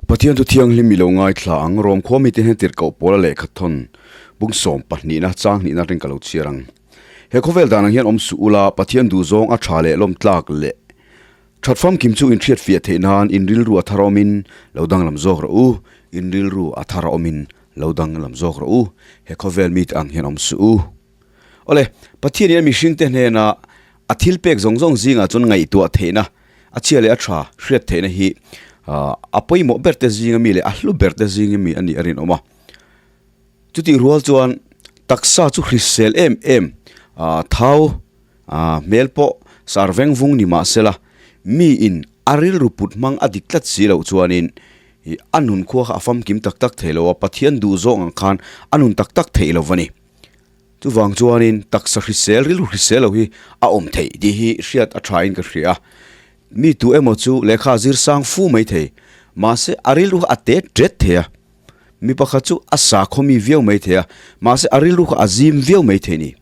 Pathian thu thianghlim i lo ngaithla ang, Rom khua mite hian tirhkoh pawl a lehkha thawn bung sawm pahnihna chang hnihna atangin ka lo chhiar ang. He khawvel dan ang hian awm suh ula, Pathian duhzawng a tha leh lawm tlak leh that famkim chu in hriat fiah theih nan in rilru a thar awmin lo danglam zawk rawh u, in rilru a thar awmin lo danglam zawk rawh u, he khawvel mite ang hian awm suh u. Awle, Pathian in a mihringte hnena a thil pek zawng zawng zingah chuan ngaihtuah theihna, a chhia leh a tha hriat theihna hi a pawimawh ber te zinga mi leh a hlu ber te zinga mi a nih a rinawm a. Chutih rual chuan taksa chu hrisel em em thau hmel pawh sar veng vung ni mah sela mi in a rilru put hmang a dik tlat si loh chuanin a nun khua kha a famkim tak tak thei lo a, Pathian duh zawng ang khan a nun tak tak theih lo va ni. Chuvang chuanin taksa hrisel, rilru hrisel lo hi a awm theih tih hi hriat a thain ka hria. Mi tu emaw chu lehkha zir sang fu mai thei, mahse a rilru kha a tet tet thei a. Mi pakhat chu a sa khawmi viau mai thei a, mahse a rilru kha a zim viau mai thei ni.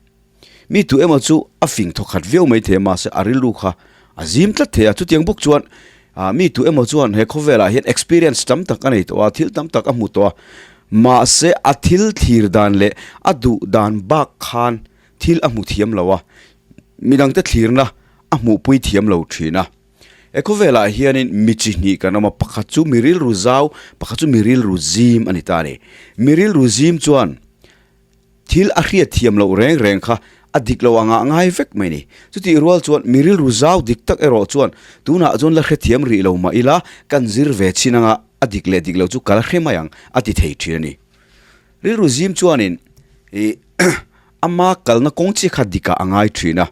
Mi tu emaw chu a fing thawkhat viau mai thei a, mahse a rilru kha a zim tlat thei a. Chutiang bawk chuan mi tu emaw chuan he khawvelah hian experience tam tak a nei tawh a, thil tam tak a hmu tawh a, Mahse, a thil thlir dan leh a duh dan bak khan thil a hmu thiam lo a, midangte thlirna a hmuhpui thiam lo thin a. He khawvelah hianin mi chi hnih kan awm a, pakhat chu mi rilru zau, pakhat chu mi rilru zim a ni ta a ni. Mi rilru zim chuan thil a hriat thiam loh reng reng kha a dik lo anga ngai vek mai ni. Chutih rual chuan mi rilru zau dik tak erawh chuan tunah chuan la hrethiam rih lo mah ila kan zir ve chin anga, A dik leh dik lo chu kal hre mai ang a ti thei thin a ni. Rilru zim chuanin ih ama kalna kawng chi kha dikah a ngai thin a.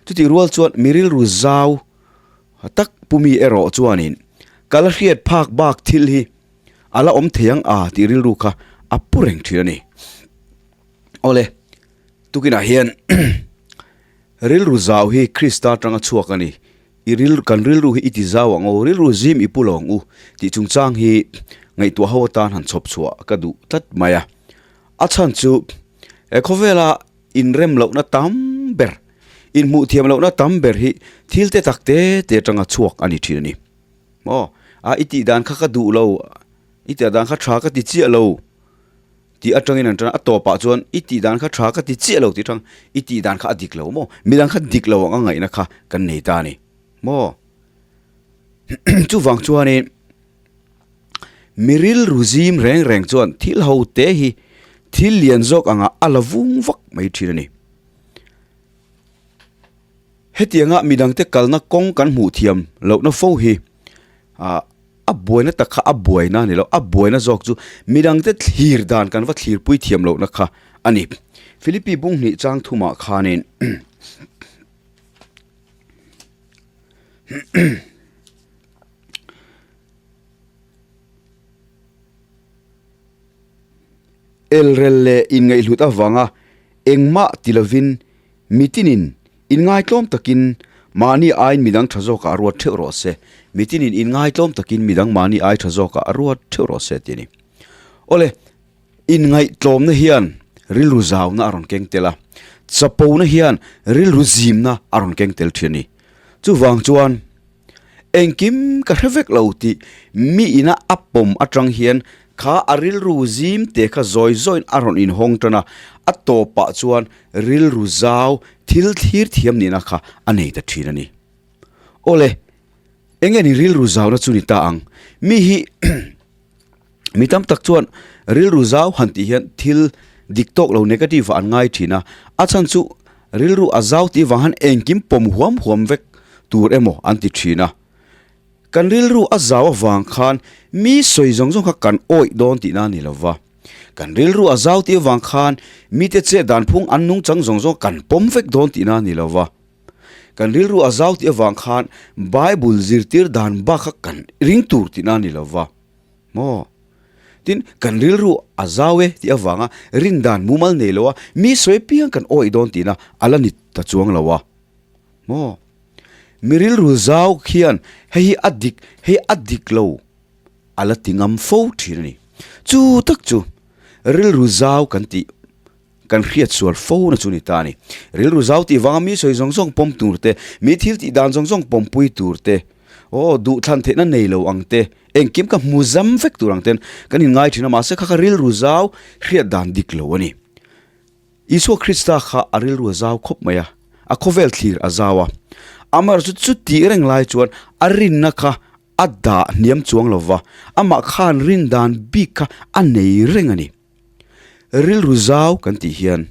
Chutih rual chuan mi rilru zau tak pumi erawh chuanin kal hriat phak bak thil hi a la awm thei ang a tih rilru kha a pu reng thin a ni. Awle, tukinah hian rilru zau hi Krista atanga chhuak a ni. I ril, kan rilru hi i ti zau ang aw, rilru zim i pu lo ang u tih chungchang hi ngaihtuah ho atan han chhawp chhuah ka duh tlat mai a. A chhan chu he khawvela inrem lohna tam ber, inhmuh thiam lohna tam ber hi thil te tak te te atanga chhuak a ni thin a ni. Maw? A i tih dan kha ka duh lo, i tih dan kha tha ka ti chiah lo. Tih atangin an tan a, a tawpah chuan i tih dan kha tha ka ti chiah lo tih atang i tih dan kha a dik lo maw? Midang kha dik lo ang a ngaihna kha kan nei ta a ni maw? Chuvang chuanin mi rilru zim reng reng chuan thil ho te hi thil lian zawk angah a la vung vak mai thin a ni. Hetianga midangte kalna kawng kan hmuh thiam lohna fo hi ah A buaina tak kha a buaina a ni lo, a buaina zawk chu midangte thlir dan kan va thlirpui thiam lohna kha a ni. Philippi bung hnih chang thumah khanin Elrel leh inngaihhlut avanga engmah ti lovin Mitinin inngaitlawm takin mahni aiin midang tha zawkah a ruat theuh rawh se. Mitinin inngaitlawm takin midang mahni ai tha zawkah a ruat theuh rawh se tih a ni. Awle, inngaihtlawmna hian rilru zauna a rawn keng tel a, chapona hian rilru zimna a rawn keng tel thin a ni. Chuvang chuan engkim ka hre vek lo tih mi ina a pawm atang hian kha a rilru zim te kha zawi zawiin a rawn inhawng tan a, a tawpah chuan rilru zau thil thlir thiam nihna kha a nei ta thin a ni. Awle, enge ni rilru zauna chu ni ta ang? Mi hi mi tam tak chuan rilru zau han tih hian thil dik tawk lo negative ah an ngai thin a, a chhan chu rilru a zau tih vang han engkim pawm huam huam vek tur emaw an ti thin a. Kan rilru a zau avang khan mi sawi zawng zawng kha kan awih dawn tihna a ni lo va, kan rilru a zau tih avang khan mite chet dan phung an nungchang zawng zawng kan pawm vek dawn tihna a ni lo va. Kan rilru a zau tih avang khan Bible zirtir dan bak kha kan ring tur tihna a ni lo va. Maw? Tin, kan rilru a zau e tih avanga rin dan mumal nei lo a, mi sawi piang kan awih dawn tihna a la ni ta chuang lo a. Maw? Mi rilru zau khian hei hi a dik, hei a dik lo a la ti ngam fo thin a ni. Chu tak chu rilru zau kan tih kan hriat sual fo na chu ni ta a ni. Rilru zau tih vanga mi sawi zawng zawng pawm tur te, mi thil tih dan zawng zawng pawmpui tur te, aw duhthlan theihna nei lo ang te, Engkim ka hmu zam vek tur ang ten kan inngai thin a, mahse kha kha rilru zau hriat dan dik lo a ni. Isua Krista kha a rilru a zau khawp mai a, a khawvel thlir a zau a. Amaherawhchu chu tih reng lai chuan a rinna kha a dah hniam chuang lo va, amah khan rin dan bik kha a nei reng a ni. Rilru zau kan tih hian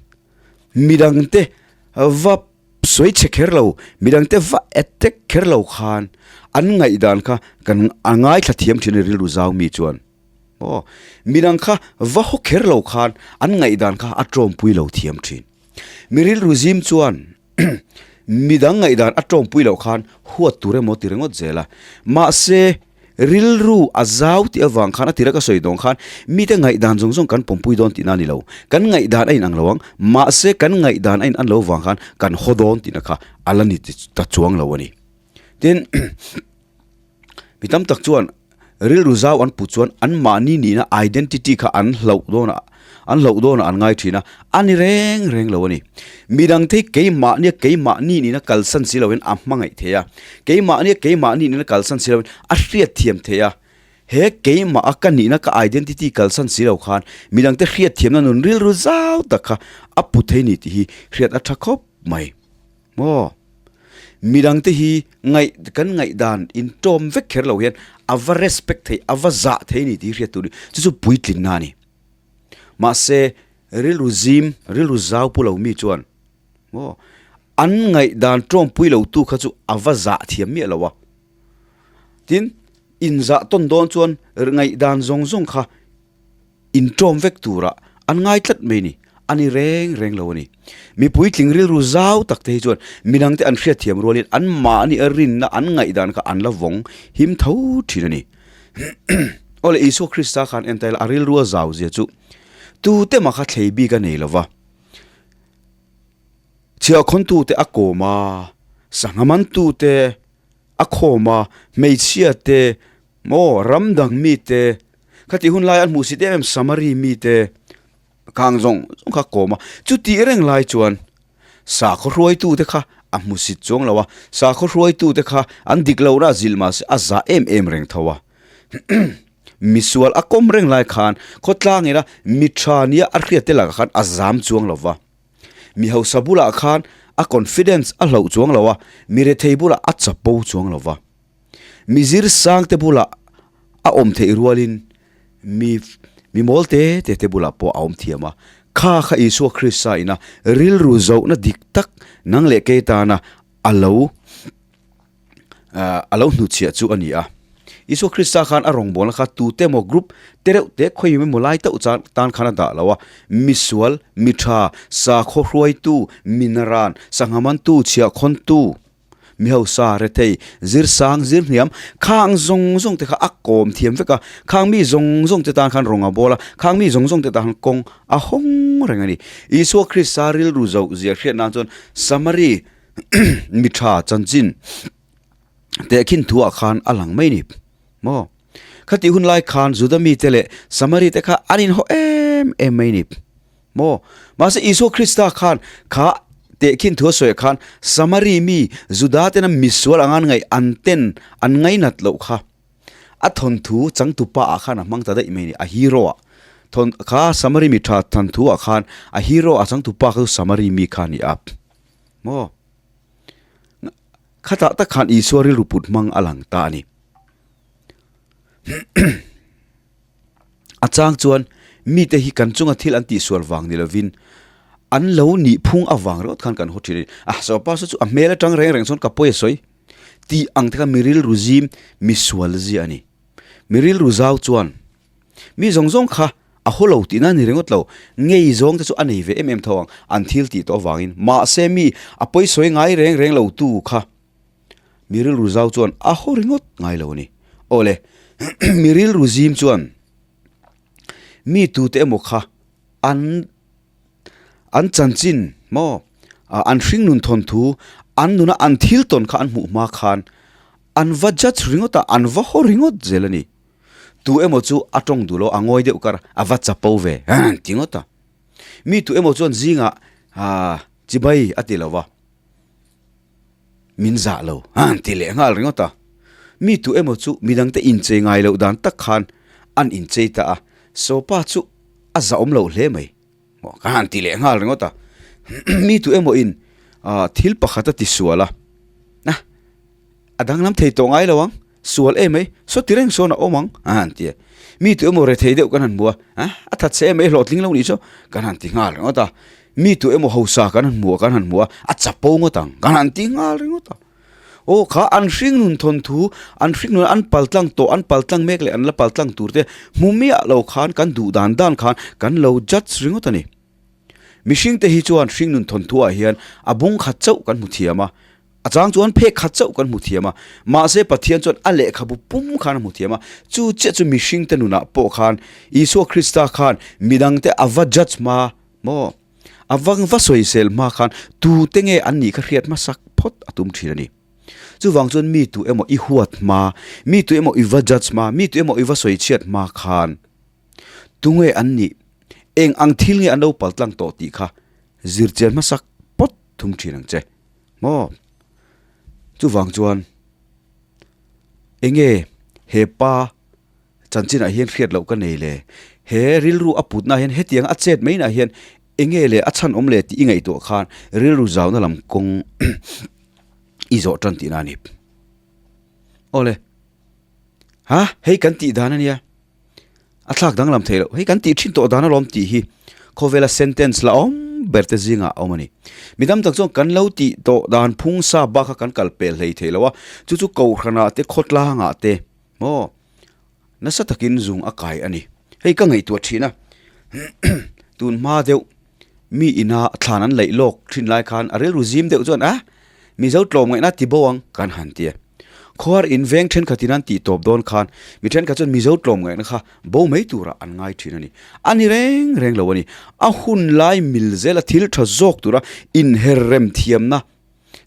midangte va sawi chhe kher lo, midangte va attack kher lo khan an ngaihdan kha kan a ngaithla thiam thin a ni rilru zau mi chuan. Aw, midang kha va haw kher lo khan an ngaihdan kha a tawmpui lo thiam thin. Mi rilru zim chuan midang ngaihdan a tawmpui loh khan huat tur emaw ti ringawt zel a. Mahse, rilru a zau tih avang khan a tira ka sawi dawng khan mite ngaihdan zawng zawng kan pawmpui dawn tihna a ni lo. Kan ngaihdan a inang lo ang, mahse kan ngaihdan a inan lo vang khan kan haw dawn tihna kha a la ni ta chuang lo a ni. Tin, Mi tam tak chuan rilru zau an put chuan anmahni nihna identity kha an hlauh dawn a, an hlauh dawn ah an ngai thin a, a ni reng reng lo a ni. Midangte hi keimahnia keimahni nihna kalsan si loin a hmangaih thei a, keimahnia keimahni nihna kalsan si loin a hriatthiam thei a. He keimah a ka nihna ka identity kalsan si lo khan midangte hriatthiamna nun rilru zau tak kha a pu thei ni tih hi hriat a tha khawp mai. Maw? Midangte hi ngaih kan ngaihdan intawm vek kher lo hian a va respect thei, a va zah thei a ni tih hi hriat tur a ni. Chu chu puitlinna a ni. Mahse, rilru zim, rilru zau pu lo mi chuan maw an ngaihdan tawmpui lo tu kha chu a va zah thiam miah lo a. Tin, inzah tawn dawn chuan ngaihdan zawng zawng kha Inṭawm vek turah an ngai tlat mai ni, a ni reng reng lo a ni. Mipui tling rilru zau tak te hi chuan midangte an hriatthiam rualin an mahni a rinna an ngaihdan kha an la vawng him tho thin a ni. Aw le, Isua Krista khan en ta ila a rilru a zau zia chu tute mah kha thlei bik a nei lo va. Chhiahkhawntute a kawm a, sangha mantute a khawm a, hmeichhia te, Maw ram dang mite khati hun lai an hmuh sit em em Samari mite kang zawng zawng kha kawm a, chutih reng lai chuan sakhaw hruaitute kha a hmu sit chuang lo a, sakhaw hruaitute kha an dik lohna a zilh mahse a zah em em reng tho a. Misual a kawm reng lai khan khawtlang ina mi tha nia a hriat te lakah khan a zam chuang lo va, mi hausa bulah khan a confidence a hloh chuang lo a, mi rethei bulah a chapo chuang lo va. Mi zir sang te bulah a awm theih rualin mi mi mawl te te te bulah pawh a awm thiam a. Kha kha Isua Krista ina rilru zohna dik tak nang leh kei tana a lo a lo hnuchhiah chu a ni a. Isua Krista khan a rawngbawlna kha tute emaw group te reuh te khawi emaw lai teuh chan tan khan a dah lo a. Misual, mi tha, sakhaw hruaitu, mi naran, sangha mantu, chhiahkhawntu, Mi hausa, rethei, zir sang, zir hniam, khang zawng zawng te kha a kawm thiam vek a, khang mi zawng zawng te tan khan rawng a bawl a, khang mi zawng zawng te tan khan kawng a hawng reng a ni. Isua Krista rilru zoh zia hriat nan chuan Samari mi tha chanchin tehkhin thuah khan a lang mai a ni maw? Khatih hun lai khan Juda mite leh Samari te kha an inhaw em em mai a ni. Maw? Mahse Isua Krista khan kha tehkhin thu a sawi khan Samari mi Juda tena misual anga an ngaih an ten an ngainat loh kha a thawnthu changtupa ah khan a hmang ta daih mai a ni, a hero ah. Thawn kha Samari mi tha thawnthu ah khan a hero a changtupa kha chu Samari mi kha a ni a. Maw? Khatah tak khan Isua rilru put hmang a lang ta a ni. A chang chuan mite hi kan chunga thil an tihsual vang ni lovin an lo nih phung avang ringawt khan kan haw thin a ni. A sawpa saw chu a hmel atang reng reng chuan ka pawi a sawi tih ang te kha mi rilru zim mi sual zia a ni. Mi rilru zau chuan mi zawng zawng kha a haw lo tihna a ni ringawt lo, ngei zawng te chu a nei ve em em tho ang an thil tih tawh avangin. Mahse mi a pawi sawi ngai reng reng lo tu kha Mi rilru zau chuan a haw ringawt ngai lo a ni. Aw le, mi rilru zim chuan mi tute emaw kha an an chanchin maw an hringnun thawnthu an nuna an thil tawn kha an hmuh hma khan an va judge ringawt a, an va haw ringawt zel a ni. Tu emaw chu a tawng duh lo, a ngawi deuh kar a va chapo ve ti ngawt a. Mi tu emaw chuan zingah chibai a ti lo va. Min zah lo, han ti leh nghal ringawt a. Mi tu emaw chu midangte inchei ngai loh dan tak khan an inchei ta a, Sopa chu a zahawm loh hle mai. Maw ka han ti leh nghal ringawt a. Mi tu emaw in thil pakhat a ti sual a, a danglam thei tawh ngai lo ang, sual em mai, saw ti reng sawn a awm ang a han ti a. Mi tu emaw rethei deuh kan han hmu a, a that che em mai hlawhtling lo nih chu kan han ti nghal ringawt a. Mi tu emaw hausa kan han hmu a, kan han hmu a, a chapo ngawt ang kan han ti nghal ringawt a. Aw kha an hringnun thawnthu, an hringnun an paltlang tawh, an paltlang mek leh an la paltlang tur te hmu miah lo khan kan duh dan dan khan kan lo judge ringawt a ni. Mihring te hi chuan hringnun thawnthu ah hian a bung khat chauh kan hmu thiam a, a chang chuan phek khat chauh kan hmu thiam a, mahse Pathian chuan a lehkhabu pum khan a hmu thiam a, chu chiah chu mihring te nunah pawh khan Isua Krista khan midang te a va judge hma maw? A vang va sawisel hma khan tute nge an nih kha hriat hmasak phawt a tum thin a ni. Chuvang chuan mi tu emaw i huat hma, mi tu emaw i va judge hma, mi tu emaw i va sawichhiat hma khan tunge an nih, eng ang thil nge an lo paltlang tawh tih kha zirchian hmasak phawt thum thin ang che. Maw? Chuvang chuan enge he pa Chanchinah hian hriat loh ka nei le. He rilru a putna hian hetiang a chet mai nah hian enge le a chhan awm le tih i ngaihtuah khan rilru zauna lam kawng i zawh tan tihna a ni. Awle. Ha? Hei kan tih dan a nia. A thlak danglam theih loh. Hei kan tih thin tawh dan alawm tih hi khawvela sentence la awm ber te zingah a awm a ni. Mi tam tak chuan kan lo tih tawh dan phung sa bak kha kan kal pel hlei thei lo a, chu chu kohhranah te khawtlangah te Maw? Nasa takin zung a kai a ni. Hei ka ngaihtuah thin a, tun hma deuh mi ina thlan an laih lawk thin lai khan a rilru zim deuh chuan a, Mizo tlawm ngaihna ti bo ang kan han ti a. Khuar in veng thenkhatin an tih tawp dawn khan mi thenkhat chuan Mizo tlawm ngaihna kha bo mai turah an ngai thin a ni. A ni reng reng lo a ni. A hun lai mil zela thil tha zawk tura inher rem thiamna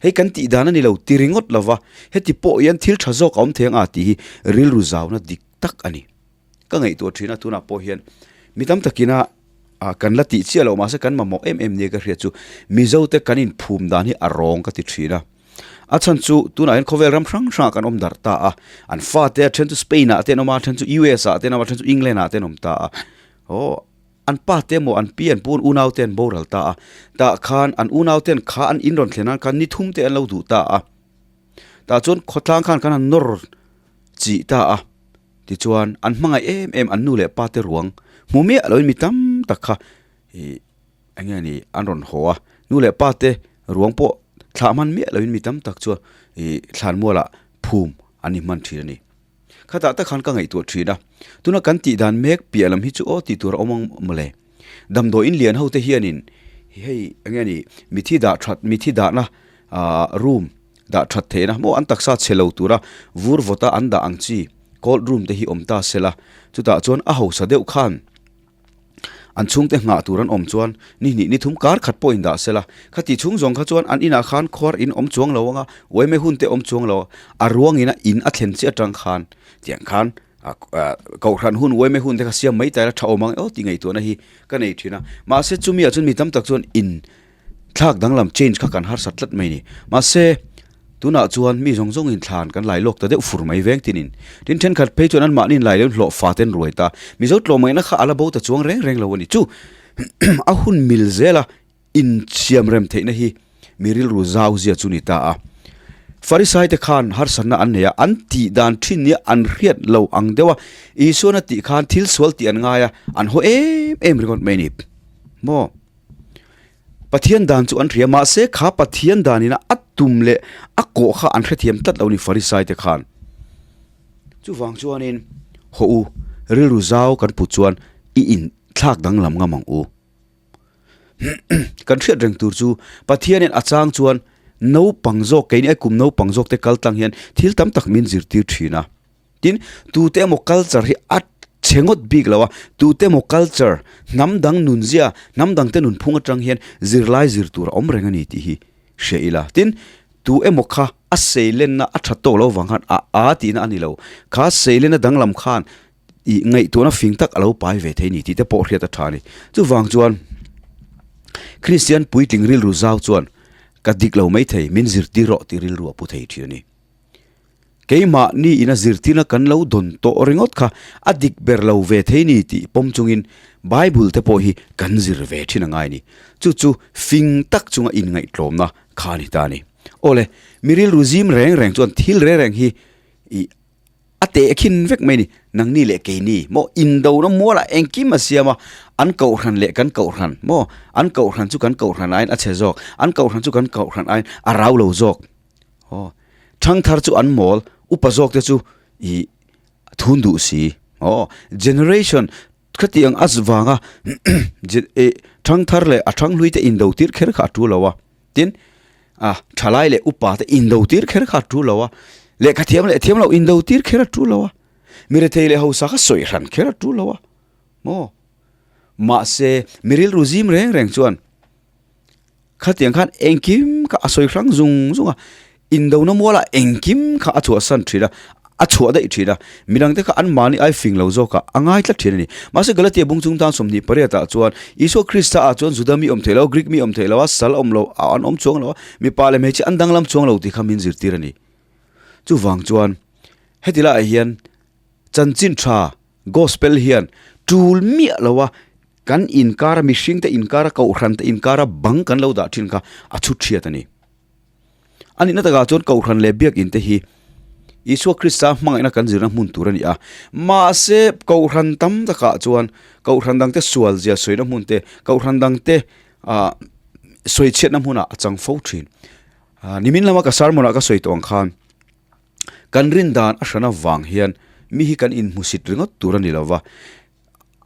Hei kan tih dan a ni lo ti ringawt lo va, heti pawh hian thil tha zawk a awm thei ang a tih hi rilru zauna dik tak a ni. Ka ngaihtuah thin a, tunah pawh hian mi tam takina kan la tih chiah loh mahse kan mamawh em em nia ka hriat chu Mizote kan inphum dan hi a rawng ka ti thin a. A chhan chu tunah hian khawvel ram hrang hrangah kan awm darh ta a, an fate a then chu Spain ah te an awm a, a then chu US ah te an awm a, a then chu England ah te an awm ta a. Aw. An pa te emaw an pi an pu an unau te an boral ta a, tah khan an unau ten kha an in rawn thlen nan khan ni thum te an lo duh ta a, tah chuan khawtlang khan kan han nawr chih ta a, tichuan an hmangaih em em an nu leh pa te ruang hmu miah loin mi tam tak kha ih eng nge ni an rawn haw a, nu leh pa te ruang pawh thlah hman miah loin mi tam tak chuan ih thlanmualah phum an ni hman thin a ni. Khatah tak khan ka ngaihtuah thin a, tuna kan tih dan mek piah lam hi chu aw tih tur a awm ang mawle. Damdawiin lian ho te hianin hei eng nge ni mithi dah that mithi dahna ah room dah that theihna maw an taksa chhe lo tura vur vawta an dah ang chi cold room te hi awm ta sela chutah chuan a hausa deuh khan An chhungte nghah tur an awm chuan ni hnih ni thum kar khat pawh indah sela, khati chhung zawng kha chuan an inah khan khuar in awm chuang lo anga uaime hun te awm chuang lo a, a ruangin a in a thlen chiah atang khan tiang khan kohhran hun uaime hun te kha siam mai taila tha awm ang aw tih ngaihtuahna hi ka nei thin a. Mahse chumi ah chuan mi tam tak chuan in Thlak danglam change kha kan harsat tlat mai ni. Mahse, tunah chuan mi zawng zawngin thlan kan lai lawk ta deuh fur mai veng tinin. Tin thenkhat phei chuan anmahniin lai leh hlawh fa ten ruai ta. Mizo tlawmngaihna kha a la bo ta chuang reng reng lo a ni. Chu a hun mil zela insiam rem theihna hi mi rilru zau zia chu ni ta a. Farisai te khan harsatna an nei a, an tih dan thin nia an hriat lo ang deuh a, Isuan a tih khan thil sual tih an ngai a, an haw em em ringawt mai a ni. Maw? Pathian dan chu an hria, mahse kha Pathian danina a tum leh a kawh kha an hrethiam tlat lo ni Farisai te khan. Chuvang chuanin haw u, rilru zau kan put chuan i in thlak danglam ngam ang u. Kan hriat reng tur chu Pathianin a chang chuan naupang zawk keini ai kum naupang zawk te kal tlang hian thil tam tak min zirtir thin a. Tin, tute emaw culture hi a chhe ngawt bik lo a, tute emaw culture, hnam dang nunzia, hnam dangte nunphung atang hian zirlai zir tur a awm reng a ni tih hi hria ila. Tin, tu emaw kha a seilenna a that tawk lo vang khan a a tihna a ni lo, kha seilenna danglam khan ih ngaihtuahna fing tak a lo pai ve thei a ni tih te pawh hriat a tha a ni. Chuvang chuan Kristian puitling rilru zau chuan ka dik lo maithei, min zirtir rawh tih rilru a pu thei thin a ni. Keimahni ina zirtirna kan lo dawn tawh ringawt kha a dik ber lo ve thei ni tih pawm chungin Bible te pawh hi kan zir ve thin a ngai ni. Chu chu fing tak chunga inngaihtlawmna kha a ni ta a ni. Awle, mi rilru zim reng reng chuan thil reng reng hi i a teh khin vek mai a ni. Nangni leh keini maw indona mualah engkim a siam a, an kohhran leh kan kohhran maw, an kohhran chu kan kohhran aiin a chhe zawk, an kohhran chu kan kohhran aiin a rau lo zawk. Aw, thangthar chu an mawl, upa zawk te chu i thun duh si. Aw, generation khatiang a vanga i thangthar leh a thanghlui te indo tir kher kha a tul lo a. Tin, a thalai leh upa te indo tir kher kha a tul lo a. Lehkha thiam leh thiam lo indo tir kher a tul lo a. Mi rethei leh hausa kha sawi hran kher a tul lo a. Maw? Mahse, mi rilru zim reng reng chuan Khatiang khan engkim kha a sawi hrang zung zung a, indona mualah engkim kha a chhuahsan thin a, a chhuah daih thin a, midangte kha anmahni ai fing lo zawkah a ngai tlat thin a ni. Mahse Galatia bung chung tan 28 ah chuan Isua Krista ah chuan Juda mi awm theih lo, Greek mi awm theih lo a, sal awm lo, an awm chuang lo a, mipa leh hmeichhia an danglam chuang lo tih kha min zirtir a ni. Chuvang chuan heti laiah hian chanchin tha Gospel hian tul miah lo a, Kan inkara mihringte inkara kohhrante inkara bang kan lo dah thin kha a chhut hriat a ni. A nihna takah chuan kohhran leh biakinn te hi Isua Krista hmangaihna kan zirna hmun tur a ni a. Mahse kohhran tam takah chuan kohhran dangte sual zia sawina hmun te, kohhran dangte ah sawi chhiatna hmunah a chang fo thin. Nimin lama ka sermon ah ka sawi tawh ang khan kan rin dan a hran avang hian mi hi kan inhmusit ringawt tur a ni lova.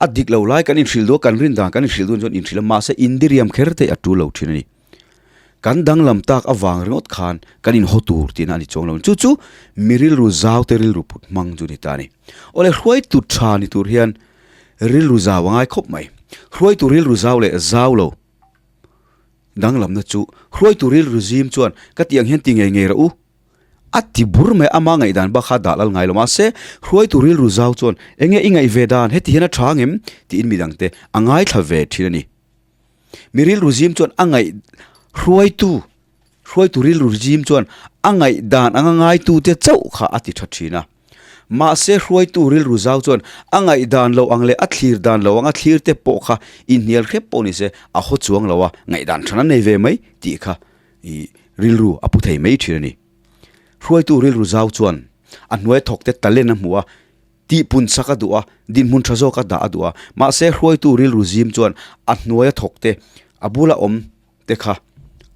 A dik lo lai kan inhrilh duh a, kan rin dan kan inhrilh duh chuan inhrilh a, mahse indiriam kher te a tul lo thin a ni. Kan danglam tak avang ringawt khan kan inhaw tur tihna a ni chuang lo. Chu chu mi rilru zau te rilru put hmang chu a ni ta a ni. Awle hruaitu tha ni tur hian rilru zau a ngai khawp mai. Hruaitu rilru zau leh zau lo danglamna chu hruaitu rilru zim chuan ka tih ang hian ti ngei ngei rawh u. A ti bur mai, ama ngaihdan bak kha dah lal ngai lo. Mahse, hruaitu rilru zau chuan, Enge i ngaih ve dan, heti hian a tha ngem? tiin midangte a ngaithla ve thin a ni. Mi rilru zim chuan a ngaih, hruaitu, hruaitu rilru zim chuan a ngaihdan anga ngaitute chauh kha a ti tha thin a. Mahse, hruaitu rilru zau chuan a ngaihdan lo ang leh a thlir dan lo anga thlirte pawh kha inhnial hrep pawh ni se, a haw chuang lo a, ngaihdan than a nei ve mai tih kha I rilru a pu thei mai thin a ni. Hruaitu rilru zau chuan a hnuai thawk te talent a hmu a, tihpun sak a duh a, dinhmun tha zawk a dah a duh a. Mahse hruaitu rilru zim chuan a hnuaia thawk te, a bula awm te kha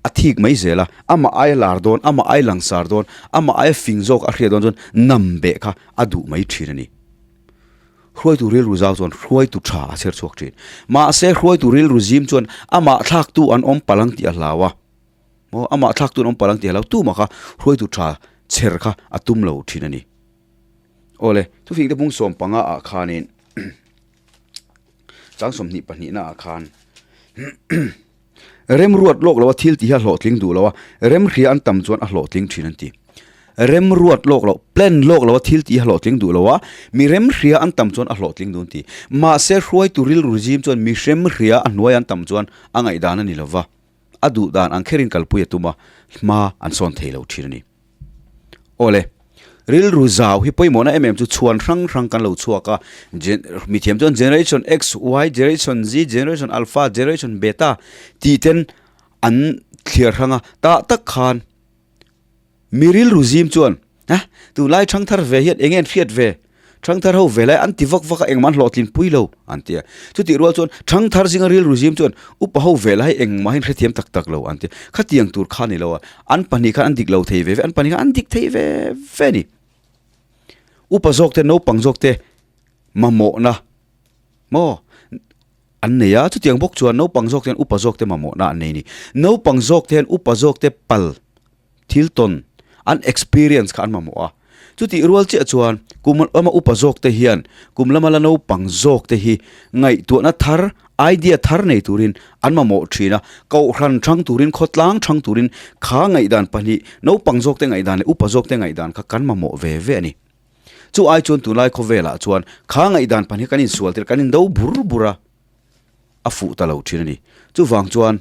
a thik mai zel a, amah aia lar dawn, amah aia langsar dawn, amah aia fing zawk a hriat dawn chuan nam beh kha a duh mai thin a ni. Hruaitu rilru zau chuan hruaitu tha a chher chhuak thin. Mahse hruaitu rilru zim chuan amah thlaktu an awm palang tih a hlau a. Maw amah thlaktu an awm palang tih a hlau tumah kha hruaitu tha chher kha a tum lo thin a ni. Awle, thufing te bung 15 ah khanin chang 22 ah khan Remruat lawk lo a thil tih hi a hlawhtling duh lo a, remhria an tam chuan a hlawhtling thin an ti. Remruat lawk lo, plan lawk lo a thil tih hi a hlawhtling duh lo a, mi remhria an tam chuan a hlawhtling duh an ti. Mahse hruaitu rilru zim chuan mi hremhria a hnuai an tam chuan a ngaihdan a ni lo va, a duh dan ang kherin kalpui a tum a, hma an sawn thei lo thin a ni. Awle, rilru zau hi pawimawhna em em chu chhuan hrang hrang kan lo chhuak a, Gen mithiam chuan Generation X, Y, Generation Z, Generation Alpha, Generation Beta tih ten an thliar hrang a, tah tak khan mi rilru zim chuan eh tunlai thangthar ve hian eng nge an hriat ve? Thangthar ho ve lai an ti vak vak a, engmah an hlawhtlin pui lo an ti a. Chutih rual chuan thangthar zinga rilru zim chuan upa ho ve lai engmah hi an hrethiam tak tak lo an ti a. Khatiang tur kha a ni lo a, an pahnih khan an dik lo thei ve ve, an pahnih khan an dik thei ve ve a ni. Upa zawk te, naupang zawk te mamawhna maw an nei a, chutiang bawk chuan naupang zawk te hian upa zawk te mamawhna an nei a ni. Naupang zawk te hian upa zawk te pal thil tawn, an experience kha an mamawh a. Chutih rual chiah chuan kum lama upa zawk te hian kum lama la naupang zawk te hi ngaihtuahna thar, idea thar nei turin an mamawh thin a. Kohhran thang turin, khawtlang thang turin kha ngaihdan pahnih, naupang zawk te ngaihdan leh upa zawk te ngaihdan kha kan mamawh ve ve a ni. Chu ai chuan tunlai khawvelah chuan kha ngaihdan pahnih kan insual tir, kan indo bur bur a, a fuh ta lo thin a ni. Chuvang chuan.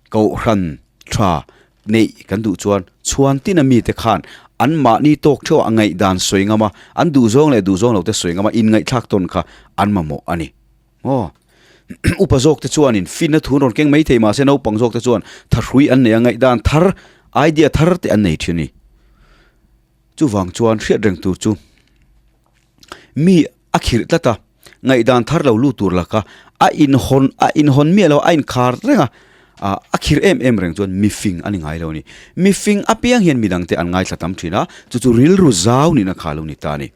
Kohhran tha neih kan duh chuan chhuan tin a mite khan An mahni tawk theuh a ngaihdan sawi ngam a, an duhzawng leh duhzawng lo te sawi ngam a, inngaihthlak tawn kha an mamawh a ni. Aw. Upa zawk te chuanin finna thu an rawn keng mai thei mahse naupang zawk te chuan thahrui an nei a, ngaihdan thar, idea thar te an nei thin a ni. Chuvang chuan hriat reng tur chu mi a khirh tlat a, ngaihdan thar lo lut tur laka a inhawn a inhawn miah lo a inkhar reng a, ah a khirh em em reng chuan mifing a ni ngai lo a ni. Mifing apiang hian midang te an ngaithla tam thin a, chu chu rilru zau nihna kha lo ni ta a ni.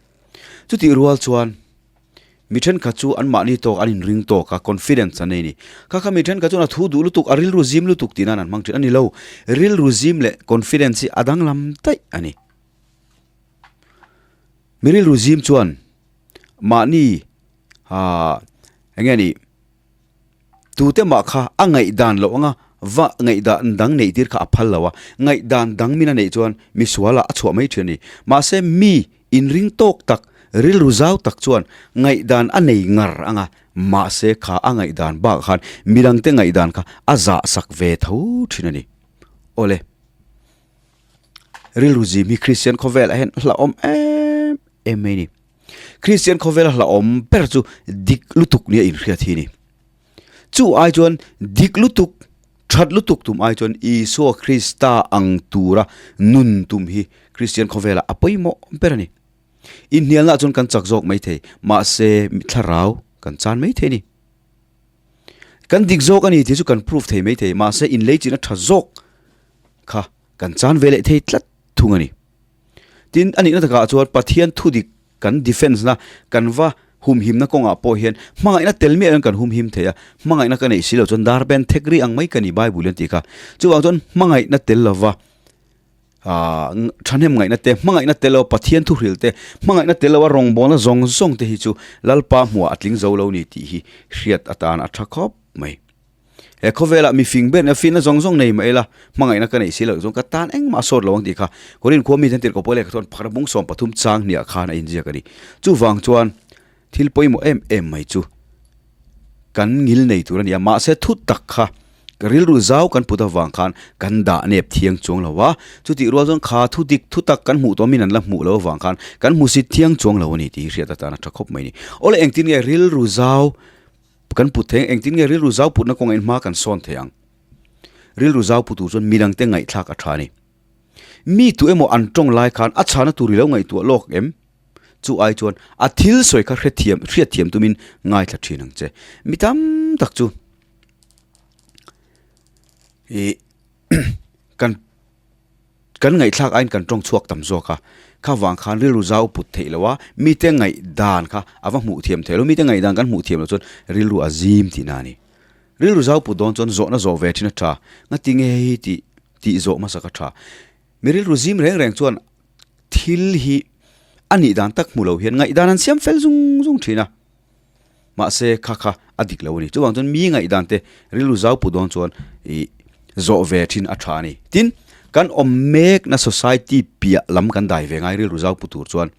Chutih rual chuan mi thenkhat chu anmahni tawk an inring tawk a, confidence an nei a ni. Kha kha mi thenkhat chuan a thu duh lutuk, a rilru zim lutuk tih nan an hmang thin a ni lo. Rilru zim leh confidence hi a danglam daih a ni. Mi rilru zim chuan mahni ah eng nge ni tute mah kha a ngaihdan loh anga va ngaihdan dang neih tir kha a phal lo a, ngaihdan dang min a neih chuan misual ah a chhuah mai thin a ni. Mahse mi inring tawk tak, rilru zau tak chuan ngaihdan a nei ngar anga mahse kha a ngaihdan bakah khan midangte ngaihdan kha a zah sak ve tho thin a ni. Awle. Rilru zim hi Kristian khawvelah hian hlauhawm em em mai a ni. Kristian khawvela hlauhawm ber chu dik lutuk nia inhriat hi a ni. Chu ai chuan dik lutuk, that lutuk tum ai chuan Isua Krista ang tura nun tum hi Kristian khawvelah a pawimawh ber a ni. Inhnialnaah chuan kan chak zawk maithei, mahse thlarau kan chan maithei a ni. Kan dik zawk a ni tih chu kan prove thei maithei, mahse inleichina tha zawk kha kan chan ve leh thei tlat thung a ni. Tin, a nihna takah chuan Pathian thudik kan defence na, kan va humhimna kawngah pawh hian hmangaihna tel miah hian kan humhim thei a, hmangaihna ka neih si loh chuan dar ben thek ri ang mai ka ni Bible hian tih kha. Chuvang chuan hmangaihna tel lova aah thahnem ngaihna te, hmangaihna tel lova Pathian thuhril te, hmangaihna tel lova rawngbawlna zawng zawng te hi chu Lalpa hmuhah a tling zo lo ni tih hi hriat atan a tha khawp mai. He khawvelah mi fing ber nia finna zawng zawng nei mah ila, hmangaihna ka neih si loh chuan ka tan engmah sawt lo ang tih kha Korin khua mite tirhkoh pawh lehkha chuan pakhat bung 13 chang hniah khan a inziak a ni. Chuvang chuan thil pawimawh em em mai chu kan ngil nei tur a ni a, mahse thu tak kha rilru zau kan put avang khan kan dah nep thiang chuang lo a, chutih rual chuan kha thu dik thu tak kan hmuh tawh min an la hmuh loh avang khan kan hmusit thiang chuang lo a ni tih hi hriat atan a tha khawp mai a ni. Awle engtin nge rilru zau Kan put thei ang, engtin nge rilru zau putna kawngah in hma kan sawn thei ang? Rilru zau pu tur chuan midangte ngaihthlak a tha a ni. Mi tu emaw an tawng lai khan a chhana tur i lo ngaihtuah lawk em? Chu ai chuan a thil sawi kha hrethiam, hriatthiam tumin ngaithla thin ang che. Mi tam tak chu i kan Kan ngaihthlak aiin kan tawng chhuak tam zawk a, kha vang khan rilru zau put theih lo a, mite ngaihdan kha a va hmuh thiam theih lo, mite ngaihdan kan hmuh thiam loh chuan rilru a zim tihna a ni. Rilru zau put dawn chuan zawhna zawh ve thin a tha, ngati nge hei tih tih zawh hmasak a tha. Mi rilru zim reng reng chuan thil hi a nih dan tak hmu lo hian ngaihdan an siam fel zung zung thin a. Mahse kha kha a dik lo a ni. Chuvang chuan mi ngaihdan te rilru zau put dawn chuan ih zawh ve thin a tha a ni. Tin, kan awm mekna society piah lam kan dai ve ngai rilru zau put tur chuan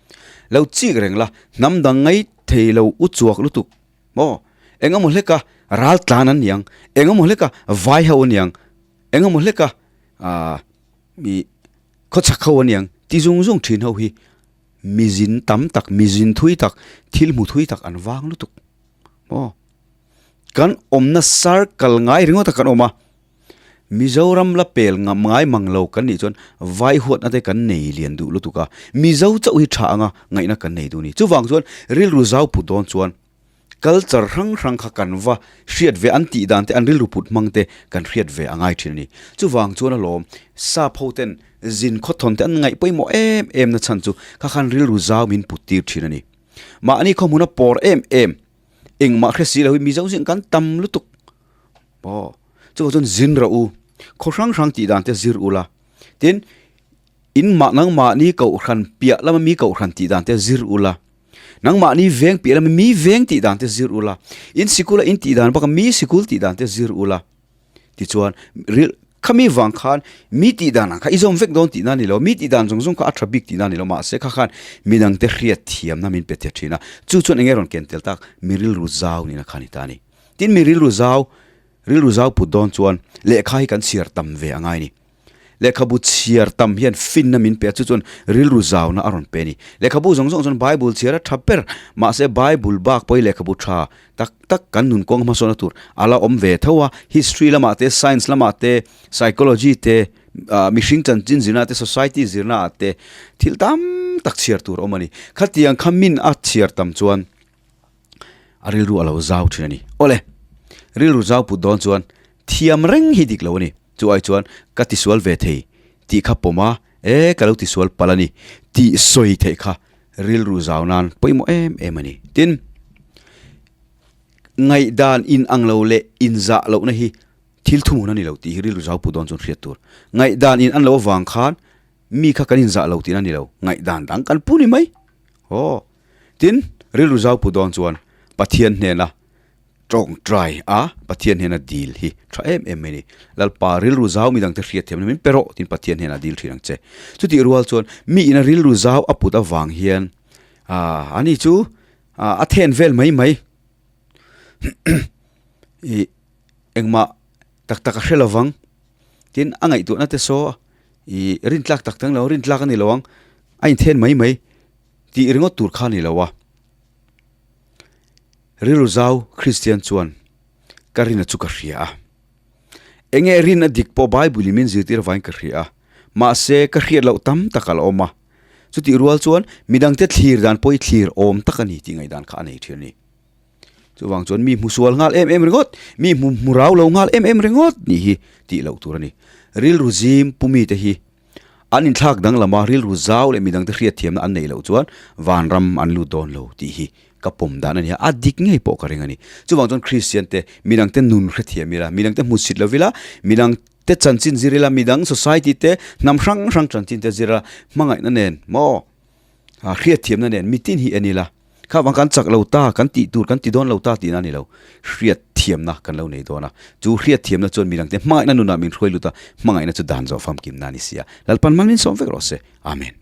lo chik reng la, hnam dang ngai thei lo u chuak lutuk maw? Eng emaw hleka ral tlan an niang, eng emaw hleka vai ho an niang, eng emaw hleka ah ih khawchhak ho an niang ti zung zung thin ho hi Mizin tam tak, mizin thui tak, thil hmu thui tak an vang lutuk. Maw? Kan awmna circle ngai ringawt a kan awm a, Mizoram la pel ngam ngai mang lo kan nih chuan vai huatna te kan nei lian duh lutuk a, Mizo chauh hi tha anga ngaihna kan nei duh a ni. Chuvang chuan rilru zau put dawn chuan Culture hrang hrang kha kan va hriat ve, an tih dan te, an rilru put hmang te kan hriat ve a ngai thin a ni. Chuvang chuan alawm sap ho ten zin khawthawn te an ngaih pawimawh em em na chhan chu kha khan rilru zau min put tir thin a ni. Mahni khawhmuna pawr em em, engmah hre si lo hi Mizo zing kan tam lutuk. Aw, chuvang chuan zin rawh u, khaw hrang hrang tih dan te zir ula, tin in mah nangmahni kohhran piah lama mi kohhran tih dan te zir ula, Nangmahni veng piah lama mi veng tih dan te zir ula, in sikula in tih dan baka mi sikul tih dan te zir ula. Tichuan, ril khami vang khan mi tih dan ang kha i zawm vek dawn tihna a ni lo, mi tih dan zawng zawng kha a tha bik tihna a ni lo, mahse kha khan midangte hriat thiamna min pe thei thin a, chu chuan enge rawn ken tel tak, mi rilru zau nihna kha a ni ta a ni. Tin, mi rilru zau, rilru zau put dawn chuan lehkha hi kan chhiar tam ve a ngai a ni. Lehkhabu chhiar tam hian finna min pe a, chu chuan rilru zauna a rawn pe a ni. Lehkhabu zawng zawng chuan Bible chhiar a tha ber, mahse Bible bak pawh hi lehkhabu tha tak tak kan nun kawng hmasawnna tur a la awm ve tho a. History lamah te, science lamah te, psychology te, mihring chanchin zirna te, society zirna ah te thil tam tak chhiar tur a awm a ni. Khatiang kha min a chhiar tam chuan a rilru a lo zau thin a ni. Awle, rilru zau put dawn chuan thiam reng hi dik lo a ni. Chu ai chuan ka tisual ve thei tih kha pawm a, e ka lo tisual palh a ni tih sawi theih kha rilru zau nan pawimawh em em a ni. Tin, ngaihdan inang lo leh inzah lohna hi thil thuhmun a ni lo tih hi rilru zau put dawn chuan hriat tur. Ngaihdan in an lo avang khan mi kha kan inzah lo tihna a ni lo, ngaihdan dang kan pu ni mai. Aw. Tin, rilru zau pu dawn chuan Pathian hnena tawngtai a, Pathian hnena dil hi tha em em mai a ni. Lalpa rilru zau midangte hriat thiamna min pe rawh tiin Pathian hnenah dil thin ang che. Chutih rual chuan mi ina rilru zau a put avang hian aah ani chu a then vel mai mai ih engmah tak tak a hre lovang tin a ngaihtuahna te saw ih rintlak tak tak lo rintlak a ni lo ang a inthen mai mai. Tih ringawt tur kha ni lo a. Rilru zau Kristian chuan ka rina chu ka hria a. Enge rin a dik pawh Bible in min zirtir avangin ka hria a. Mahse ka hriat loh tam tak a la awm a. Chutih rual chuan midangte thlir dan pawh hi thlir awm tak a ni tih ngaihdan kha a nei thin a ni. Chuvang chuan mi hmu sual nghal em em ringawt, mi hmu hmu rau lo nghal em em ringawt nih hi tih loh tur a ni. Rilru zim pu mite hi An inthlak danglam a, rilru zau leh midangte hriatthiamna an neih loh chuan vanram an lut dawn lo tih hi ka pawm dan a ni a, a dik ngei pawh ka ring a ni. Chuvang chuan Kristiante midangte nun hrethiam ila, midangte hmusit lo ila, midangte chanchin zir ila, midang society te hnam hrang hrang chanchin te zir ila, hmangaihna nen maw hriatthiamna nen mitin hi en ila. Kha vang kan chak lo ta, kan tih tur kan ti dawn lo ta tihna a ni lo. Hriatthiamna kan lo nei dawn a. Chu hriatthiamna chuan midangte hmangaihna nunah min hruai lut a, hmangaihna chu dan zawh famkimna a ni si a. Lalpan mal min sawm vek rawh se. Amen.